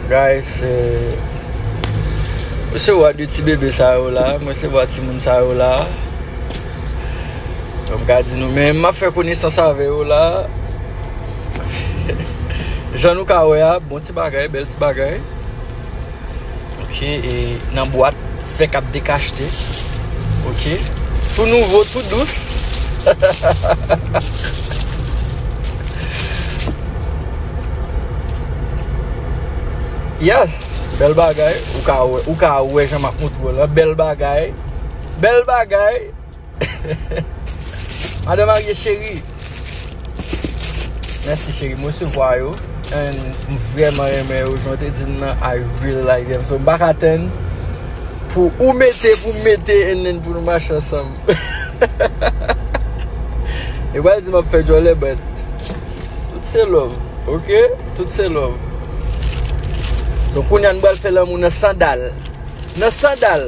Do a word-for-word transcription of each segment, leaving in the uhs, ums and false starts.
Guys, eh, mwen se wa de ti bebe sa yo la, mwen se wa timoun sa yo la. Donk, m ka di nou, men m ap fè konesans avè yo la. Jan nou ka wè a, bon ti bagay, bèl ti bagay. Ok, e nan bwat, fèk ap dekachte. Ok, tou nouvo, tou dous. Yes, bèl bagay. Ou ka wè, ou ka wè jan m ap montre w lan. Bèl bagay. Bèl bagay. Madan marye cheri. Mèsi cheri, m resevwa yo. And m vrèman renmen yo. Jan w te di m nan, I really like them. So, m pa ka tann pou ou mete, pou m mete, and then pou nou mache ansanm. Yo pral di m ap fè djòlè, but tout se love, ok? Tout se love. So, kounye a nou pral fè lanmou nan sandal. Nan sandal.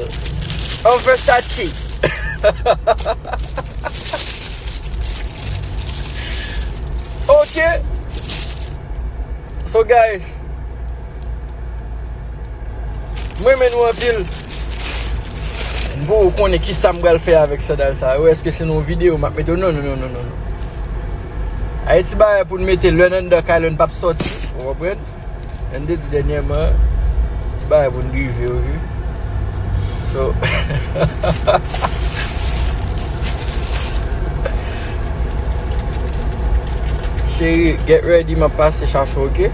An Versace. Ok. So, guys, mwen renmen nou anpil. M poko konnen kisa m pral fè avèk sandal sa yo. Èske se nan yon videyo m ap mete yo? Non, non, non, non, non, non. Ay ti bagay pou n mete lè n anndan kay la, n p ap sòti. Ou konprann? Jan m te di dènyèman, ti bagay pou n drive yo, wi. So, cheri, get ready, m ap pase chache w, ok?